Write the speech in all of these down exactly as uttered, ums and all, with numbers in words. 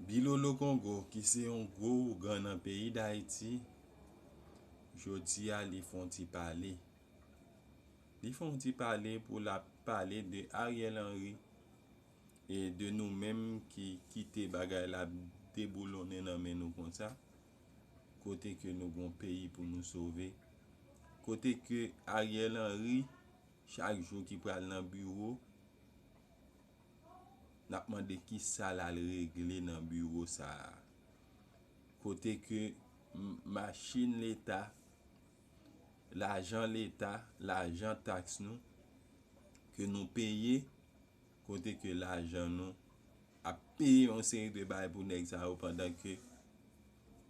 Bilolo Kongo, ki se yon gwo ougan nan peyi Dayiti, jodi a li fè yon ti pale. Li fè yon ti pale pou l ap pale de Ariel Henry e de nou menm ki kite bagay la deboulonnen nan men nou konsa, kote ke nou gon peyi pou nou sove, kote ke Ariel Henry, chak jou ki pral nan biwo, n ap mande kisa l al regle nan biwo sa a. Kote ke m- machin leta, lajan leta, lajan taks nou, ke nou peye, kote ke lajan nou ap peye yon seri de bagay pou nèg sa yo pandan ke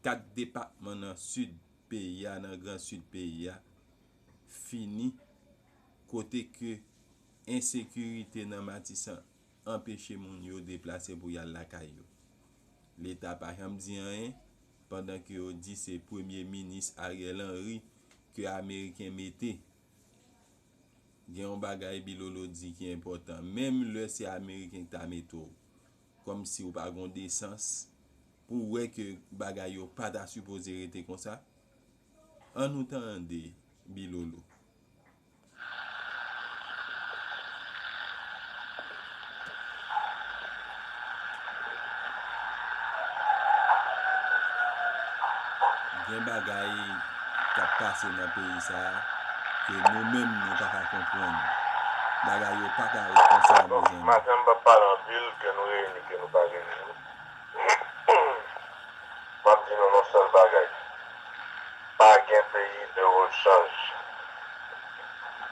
kat depatman nan sid peyi a, nan gran sid peyi a, fini, kote ke ensekirite nan Matisan anpeche moun yo deplase pou y al lakay yo. Leta pa janm di anyen, pandan ke yo di se premye minis Ariel Henry ke Ameriken mete. Gen yon bagay Bilolo di ki enpòtan. Menm lè se Ameriken ki ta mete w, kòmsi w pa gon desans pou w wè ke bagay yo pa ta sipoze rete konsa. Ann nou tande Bilolo. Gen bagay k ap pase nan peyi sa a ke nou menm nou pa ka konprann. Bagay yo pa ka ret konsa, mezanmi. Maten m p ap pale anpil, ke nou reyini, ke nou pa reyini. M ap di nou yon sèl bagay. Pa gen peyi de rechanj.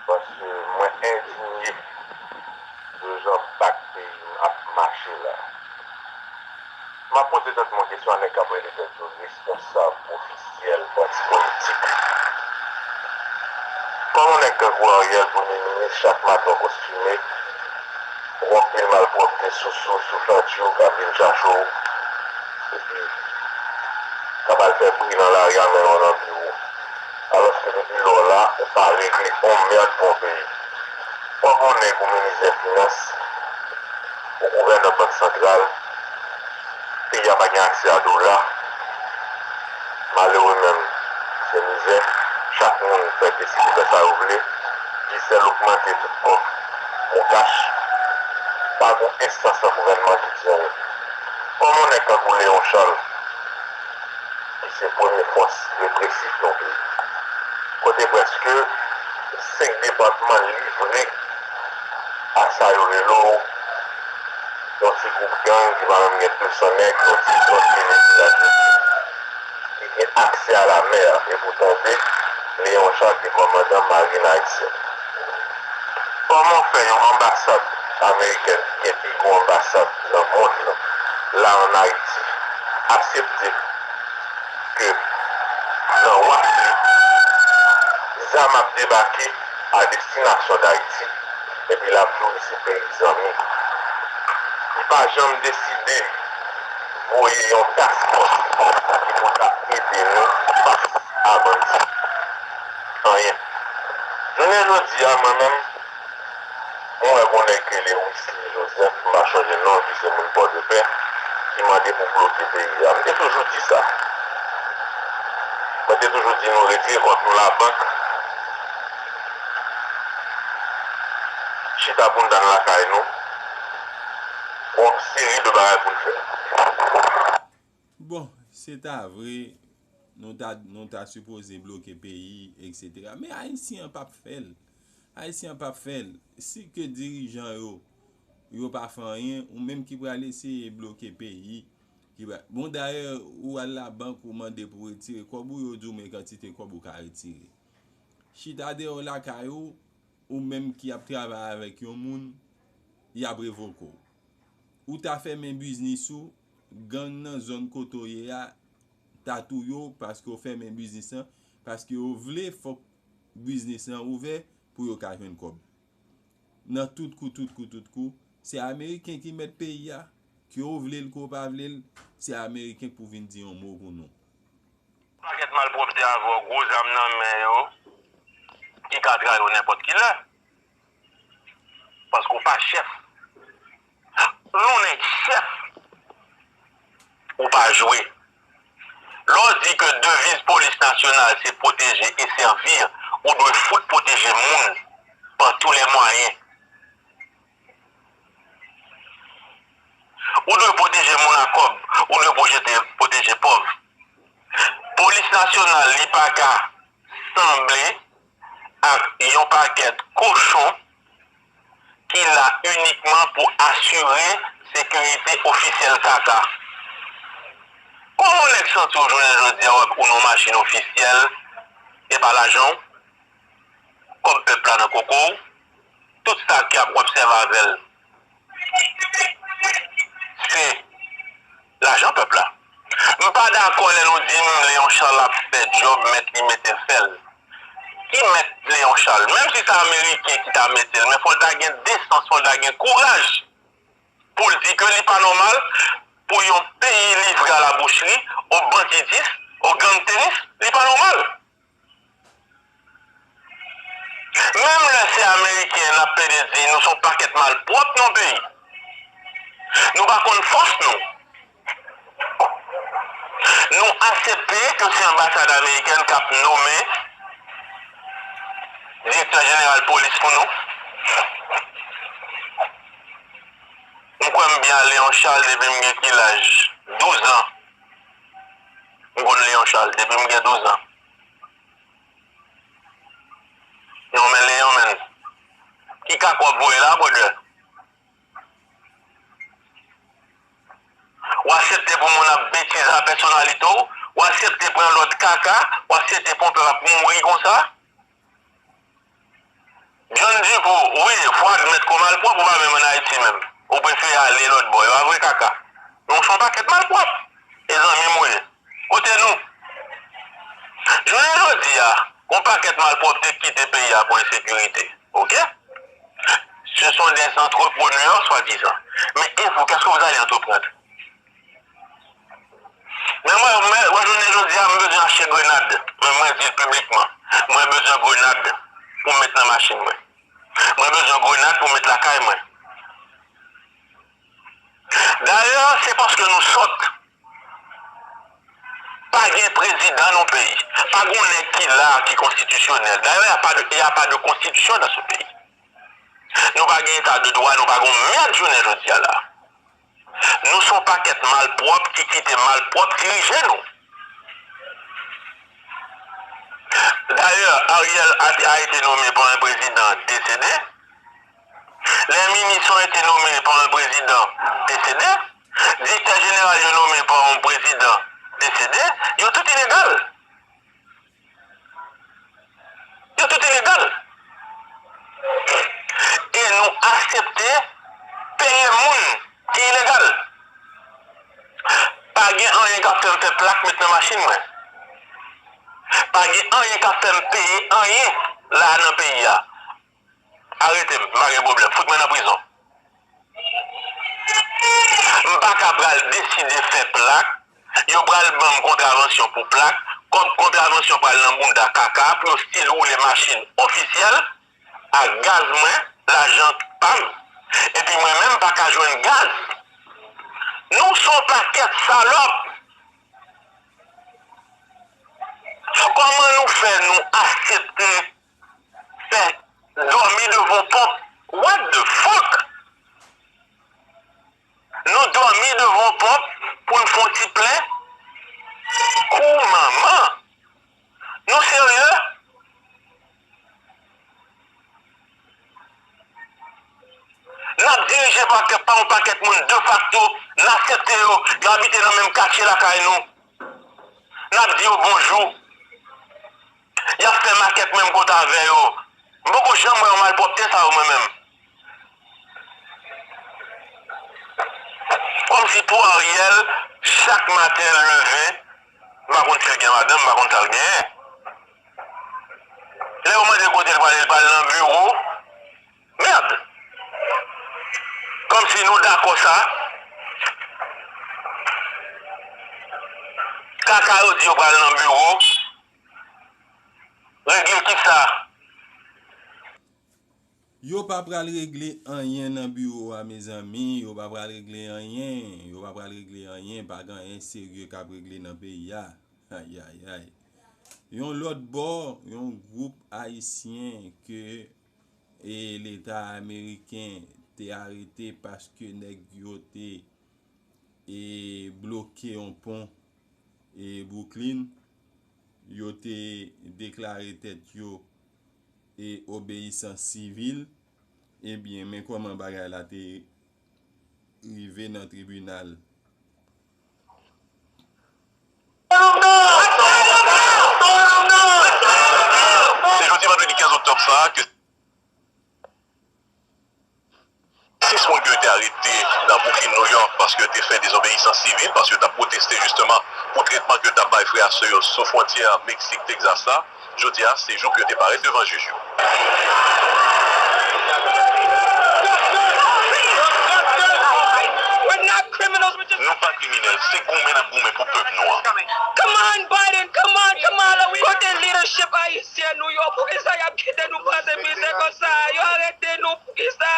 Paske mwen endinye de jan bak peyi m ap mache la. M ap poze tèt mwen kesyon a nèg k ap rele tèt yo responsab ofisyèl pati politik. Kòman nèg tankou Ariel, premye minis, chak maten w kostime, w anpil malpwòpte sou, sou, sou chantier w k ap vin chache w, epi k ap al fè bri nan lari a, mennen w nan biwo. Alòske depi lè w la, ou pa regle yon mèd pou yon peyi. W ap yon nèg ou minis dè finans, ou gouvènè bank santral, peyi a pa gen aksè a dola. Malere menm, se mizè. Chak moun fè deside fè sa yo vle. Dizèl ogmante tout kòb. Mokach. Pa gon enstans nan gouvènman ki di anyen. Kòman yon nèg tankou Léon Charles, ki se premye fòs represif yon peyi, kote prèske senk depatman livre a sa yo rele w yon ti gwoup gang ki pa menm gen de san nèg, yon ti gwoup ki gen aksè a lamè, e pou tande Léon Charles te kòmandan marin ayisyèn. Kòman fè yon anbasad amerikèn ki gen pi gwo anbasad nan mond lan la ann Ayiti aksepte ke nan waf li, zam ap debake a destinasyon Dayiti, epi l ap di w li se peyi zanmi. Li pa janm deside voye yon task force ki pou ta ede nou fas a bandi. Anyen. Jounen jodi a, mwen menm, mwen wè gon nèg ki rele Wesley Joseph, m pa chonje non l, ki se moun Pòdepè, ki mande pou bloke peyi a. M te toujou di sa. Mwen te toujou di nou retire kont nou labank, chita pou n tann lakay nou, gon seri de bagay pou n fè. Bon, se ta vre, nou ta, nou ta sipoze bloke peyi, etsetera. Men Ayisyen an p ap fè l. Ayisyen an p ap fè l. Si ke dirijan yo, yo pa fè anyen, ou menm ki pral eseye bloke peyi, ki pral, bon, dayè, ou al labank, ou mande pou retire kòb ou, yo di w men kantite kòb ou ka retire. Chita deyò lakay ou, ou menm ki ap travay avèk yon moun, y ap revoke w. Ou ta fèmen biznis ou, gang nan zòn kote w ye a ta touye w paske w fèmen biznis lan, paske yo vle fòk biznis lan ouvè pou yo ka jwenn kòb. Nan tout kou, tout kou, tout kou, se Ameriken ki mèt peyi a, ke w vle l, ke w pa vle l, se Ameriken k pou vin di yon mo pou nou. Pakèt malpwòpte avè w, gwo zam nan men yo, ki ka trayi w nenpòt ki lè. Paske w pa chèf. Lè w nèg chèf, vre. Lè w di ke deviz polis nasyonal se pwoteje e sèvi, ou dwe fout pwoteje moun pa tou lè mwayen. Ou dwe pwoteje moun a kòb, ou dwe pwoteje, pwoteje pòv. Polis nasyonal, li pa ka sanble ak yon pakèt kochon ki la inikman pou asire sekirite ofisyèl kaka. Kòman w nèg santi w jounen jodi a w ap ou nan machin ofisyèl, e pa lajan w, kòb pèp la nan koko w, tout sa k ap w ap sèvi avè l, se lajan pèp la. M pa dakò lè nou di m Léon Charles ap fè djòb mèt li mete l fè l. Ki mèt Léon Charles? Menm si se Ameriken ki ta mete l, men fò l ta gen desans, fò l ta gen kouraj pou l di ke li pa nòmal pou yon peyi livre a la boucherie, o banditis, o gangsteris, li pa nòmal. Menm lè se Ameriken n ap plede di nou se yon pakèt malpwòp nan peyi. Nou pa konn fòs nou. Nou aksepte ke se anbasad amerikèn k ap nonmen direktè jeneral polis pou nou. M kwè m byen a Léon Charles depi m gen ki laj? Douz an. M konn Léon Charles depi m gen douz an. Yon men Leyon menm. Ki kaka w ap voye la, brother? W aksepte pou moun ap betize a pèsonalite w? W aksepte pran lòt kaka? W aksepte pou yon pèp ap mouri konsa? John Dupou, wi, fò admèt ke w malpwòp, ou pa menm ann Ayiti menm. Ou prefere ale lòt bò, e pa vre kaka? Nou se yon pakèt malpwòp. E zanmi m ou ye. Kote nou? Jounen jodi a, yon pakèt malpwòpte kite peyi a pou ensekirite. Oke? Ce sont des entrepreneurs, soi-disant. Mais et vous, qu'est-ce que vous allez entreprendre? Men mwen, mwen, mwen jounen jodi a, m bezwen achte grenad. Mwen, mwen di l piblikman. Mwen bezwen grenad pou m met nan machin mwen. Mwen bezwen grenad pou m met lakay mwen. Dayè, se paske nou sòt. Pa gen prezidan nan peyi. Pa gen yon nèg ki la ki konstitisyonèl. Dayè, y a pas de, y a pas de constitution dans ce pays. Nou pa gen eta de dwa, nou pa gen yon mèd jounen jodi a la. Nou se yon pakèt malpwòp ki kite malpwòp dirije nou. Dayè, Ariel a, a été nommé par un président décédé. Les ministres ont été nommés par un président décédé. Direktè jeneral yo nonmen pa yon prezidan desede, yo tout ilegal. Yo tout ilegal. E nou aksepte peye moun ki ilegal. Pa gen anyen k ap fè m fè plak met nan machin mwen. Pa gen anyen k ap fè m peye anyen la nan peyi a. Arete m, m pa gen pwoblèm. Fout mwen nan prizon. M pa ka pral deside fè plak. Yo pral ban m kontravansyon pou plak. Kòb kontravansyon pral nan bounda kaka pou yo still woule machin ofisyèl ak gaz mwen, lajan pa m. Epi mwen menm m pa ka jwenn gaz. Nou se yon pakèt salòp. Kòman nou fè nou aksepte fè dòmi devan ponp? What the fuck? Nou dòmi devan ponp pou n fè yon ti plen? Kou manman! Nou serye? N ap dirije pa, pa yon pakèt moun defakto, n aksepte yo, yo abite nan menm katye lakay nou. N ap di yo bonjou. Y ap fè makèt menm kote avè yo. M poko janm wè yon malpwòpte sa yo mwen menm. Kòmsi pou Ariel, chak maten l leve, m pa konn si l gen madanm, m pa konn sa l genyen. Lè yo mande kote l prale, l prale nan biwo. Mèd! Kòmsi nou dakò sa. Kaka yo di yo pral nan biwo. Regle kisa? Yo pa pral regle anyen nan biwo a, mezanmi. Yo pa pral regle anyen. Yo pa pral regle anyen. Pa gen anyen serye k ap regle nan peyi a. Ayayay. Yon lòt bò, yon gwoup ayisyen ke e Leta ameriken te arete paske nèg yo te e bloke yon pon e Brooklyn, yo te deklare tèt yo e obeyisans sivil. Ebyen, men kòman bagay la te rive nan tribinal. Se jodi vandredi kenz oktòb sa a ke sis moun ki yo te arete nan Brooklyn, New York, paske yo te fè dezobeyisans sivil, paske yo t ap pwoteste jisteman pou tretman ke yo t ap bay frè a sè yo sou fwontyè Meksik, Texas la. Jodi a, se jou pou yo te parèt devan jij yo. We're not criminals, we're just Nou pa kriminèl, se goumen n ap goumen pou pèp nou an. Come on, Biden, come on, Kamala, we Kote leadership ayisyen nou yo? Poukisa y ap kite nou pase mizè konsa? Yo arete nou poukisa?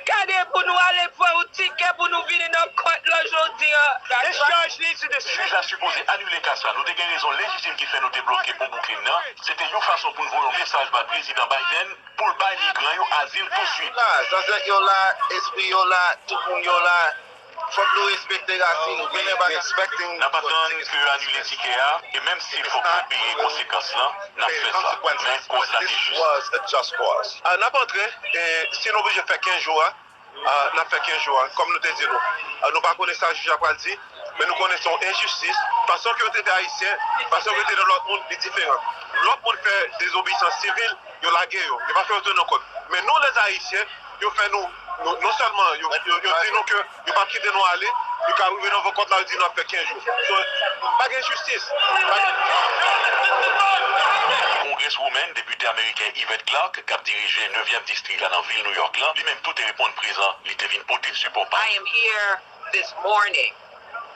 Gade pou nou ale pran yon tikè pou nou vini nan kòt la jodi a. This judge needs to dis- Jij la sipoze anile ka sa. Nou te gen rezon lejitim ki fè nou te bloke pon Brooklyn nan. Se te yon fason pou n voye yon mesaj bay Prezidan Biden pou l bay migran yo azil touswit. La, zanzèt yo la, espri yo la, tout moun yo la. Fòk nou respekte rasin nou. N ap atann ke yo anile tikè a, e menm si fòk nou peye konsekans lan, n ap fè sa. Men kòz la te jis. Ah, n ap antre, e si nou oblije fè kenz jou a, ah, n ap fè kenz jou a, kòm nou te di nou. Ah, nou pa konnen sa jij la pral di, men nou konnen se yon enjistis. Fason ke yo trete Ayisyen, fason ke yo trete lòt moun, li diferan. Lòt moun fè dezobeyisans sivil, yo lage yo. Yo pa fè yo tounen kòt. Men nou, lèzayisyen, yo fè nou, nou, non sèlman yo, yo, yo di nou ke yo p ap kite nou ale, yo ka rive nan vo kòt la, yo di nou ap fè kenz jou. So, pa gen jistis. Pa gen Congresswoman, depite ameriken Yvette Clarke, k ap dirije nevyèm distri la nan vil New York la, li menm tou te reponn prezan, li te vin pote sipò pa l. I am here this morning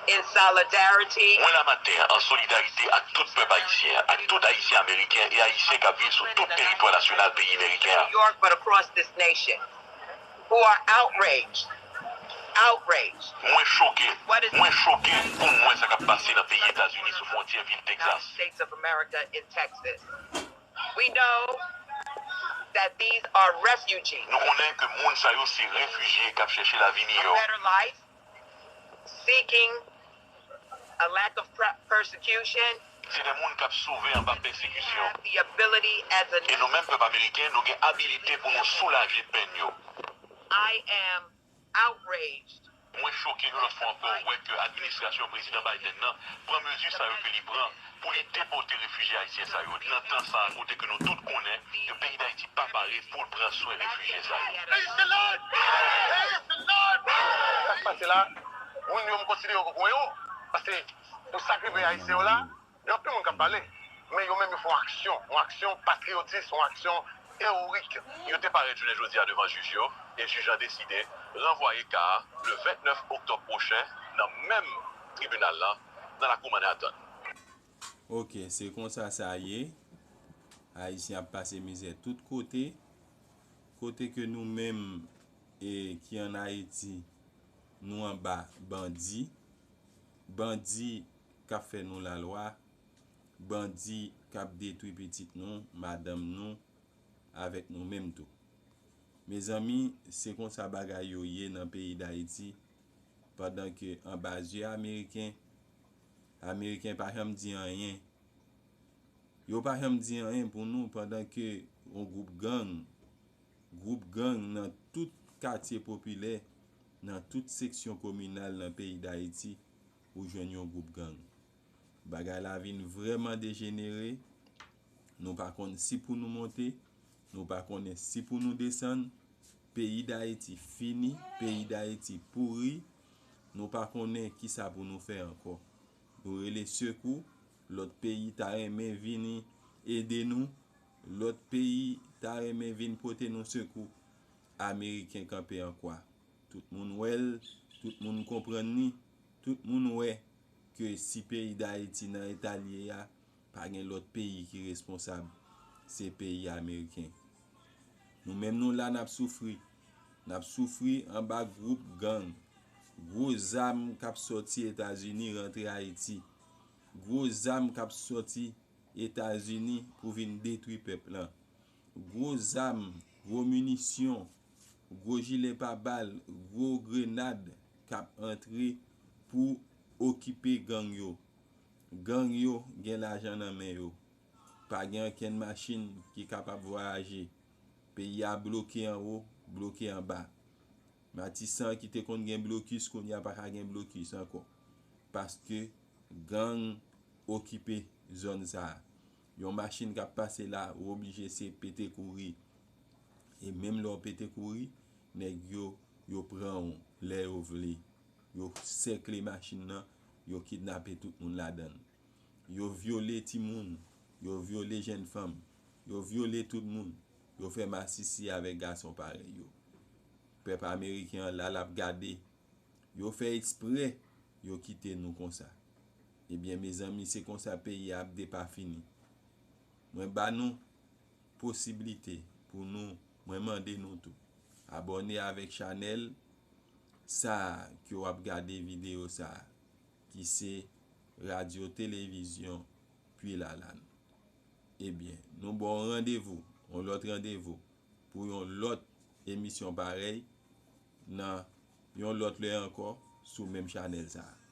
in solidarity. Mwen la maten an, an solidarite ak tout pèp ayisyen, ak tout Ayisyen ameriken e Ayisyen k ap viv sou tout teritwa nasyonal peyi meriken an. New York, but across this nation, who are outraged. Outraged. Mwen choke. What is Mwen choke pou m wè sa k ap pase nan peyi Etazini sou fwontyè vil Texas. States of America in Texas. We know that these are refugees. Nou konnen ke moun sa yo se refijye k ap chèche lavi miyò. A better life, seeking a lack of pre- persecution. Se de moun k ap sove anba pèsekisyon. The ability as a E nou menm pèp ameriken, nou gen abilite pou nou soulaje pèn yo. I am outraged. Mwen choke yon lòt fwa ankò wè ke administrasyon Prezidan Biden nan pran mezi sa yo ke li pran pou li depòte refijye ayisyen sa yo nan tan sa a kote ke nou tout konnen ke peyi Dayiti pa pare pou l pran swen refijye sa yo. Praise the Lord! Praise the Lord! Sa k pase la, moun yo m konsidere yo koko yo, paske pou sa k rive ayisyen yo la, gen anpil moun k ap pale, men yo menm yo fè yon aksyon, yon aksyon patriyotis, yon aksyon eworik. Yo te parèt jounen jodi a devan jij yo, e jij lan deside ranvwaye ka a le vennèf oktòb pwochen nan menm tribinal la, nan lakou Manhattan. Ok, se konsa sa ye. Ayisyen ap pase mizè tout kote. Kote ke nou menm e ki ann Ayiti, nou anba bandi. Bandi k ap fè nou lalwa. Bandi k ap detwi pitit nou, madanm nou, avèk nou menm tou. Mezanmi, se konsa bagay yo ye nan peyi Dayiti, pandan ke anba zye Ameriken, Ameriken pa janm di anyen. Yo pa janm di anyen pou nou, pandan ke yon gwoup gang, gwoup gang nan tout katye popilè, nan tout seksyon kominal nan peyi Dayiti, ou jwenn yon gwoup gang. Bagay la vin vrèman dejenere. Nou pa konn si pou nou monte, nou pa konnen si pou nou desann. Peyi Dayiti fini, peyi Dayiti pouri. Nou pa konnen kisa pou nou fè ankò. Nou rele sekou, lòt peyi ta renmen vini ede nou, lòt peyi ta renmen vin pote nou sekou. Ameriken kanpe an kwa. Tout moun wè l, tout moun konprann li, tout moun wè ke si peyi Dayiti nan eta l ye a, pa gen lòt peyi ki responsab, se peyi ameriken. Nou menm nou la n ap soufri. N ap soufri anba gwoup gang. Gwo zam k ap sòti Etazini rantre Ayiti. Gwo zam k ap sòti Etazini pou vin detwi pèp lan. Gwo zam, gwo minisyon, gwo jile pabal, gwo grenad k ap antre pou okipe gang yo. Gang yo gen lajan nan men yo. Pa gen okenn machin ki kapab vwayaje. Peyi a bloke anwo, bloke anba. Matisan ki te konn gen blokis, kounye a pa ka gen blokis ankò. Paske gang okipe zòn sa a. Yon machin k ap pase la, ou oblije se pete kouri. E menm lè w pete kouri, nèg yo, yo pran w lè yo vle. Yo sèkle machin nan, yo kidnape tout moun ladan l. Yo vyole timoun, yo vyole jèn fanm, yo vyole tout moun, yo fè masisi avèk gason parèy yo. Pèp ameriken an la l ap gade. Yo fè eksprè, yo kite nou konsa. Ebyen, mezanmi, se konsa peyi a ap depafini. Mwen ba nou posiblite pou nou, mwen mande nou tou, abòne avèk chanèl sa a ke w ap gade videyo sa a, ki se Radyo Televizyon Pwi Lalann. Ebyen, nou ba w randevou, yon lòt randevou, pou yon lòt emisyon parèy, nan yon lòt lè ankò, sou menm chanèl sa a.